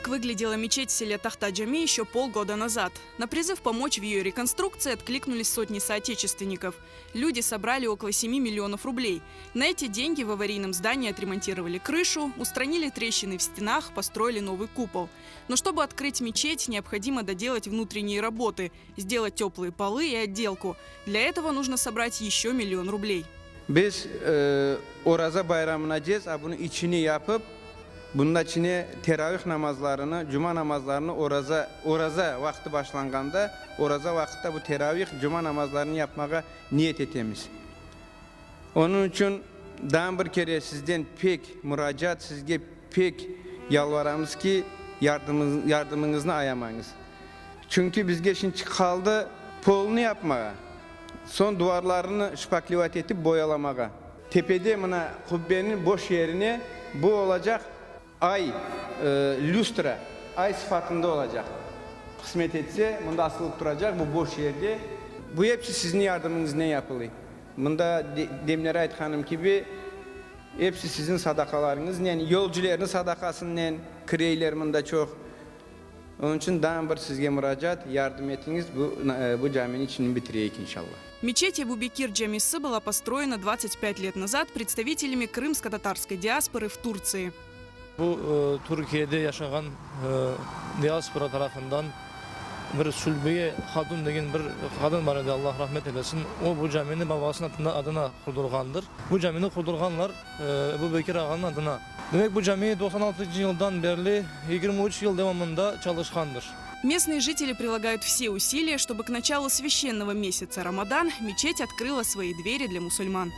Так выглядела мечеть в селе Тахта-Джами еще полгода назад. На призыв помочь в ее реконструкции откликнулись сотни соотечественников. Люди собрали около 7 миллионов рублей. На эти деньги в аварийном здании отремонтировали крышу, устранили трещины в стенах, построили новый купол. Но чтобы открыть мечеть, необходимо доделать внутренние работы, сделать теплые полы и отделку. Для этого нужно собрать еще миллион рублей. Biz Oraza bayramına cez a bunı içini yapıp, bunun içine teravih namazlarını, cuma namazlarını oraza, oraza vaqtı başlanğanda, oraza vaqıtta bu teravih, cuma namazlarını yapmağa niyet etemiz. Onıñ içün daa bir kere sizden pek muracaat, sizge pek yalvaramız ki, yardımıñıznı ayamañız. Çünki bizge şimdi qaldı polnı yapmağa. Soñ duvarlarını şpaklivat etip boyalamağa. Tepede mına qubbeniñ boş yerine bu olacaq ay, lüstra, ay sıfatında olacaq. Qısmet etse, mında asılıp turacaq bu boş yerde. Bu episi siziñ yardımıñıznen yapılıy. Mında demleri aytqanım kibi, episi siziñ sadaqalarıñıznen, yolculerniñ sadaqasınen kireyler mında çoq. Onıñ içün daa bir sizge muracaat, yardım etiñiz, bu bu caminiñ içini bitireyik, inşallah. Мечеть Ebubekir Camisi была построена 25 лет назад представителями крымско-татарской диаспоры в Турции. Bu Türkiyede yaşağan diaspora tarafından bir Sülbiye hatun degen bir qadın bar edi, Allah rahmet eylesin, o bu camini babasınıñ adına qurdurğandır. Bu camini qurdurğanlar Ebu Bekir ağanıñ adına. Demek, bu cami 96 yıldan berli 23 yıl devamında çalışqandır. Местные жители прилагают все усилия, чтобы к началу священного месяца Рамадан мечеть открыла свои двери для мусульман.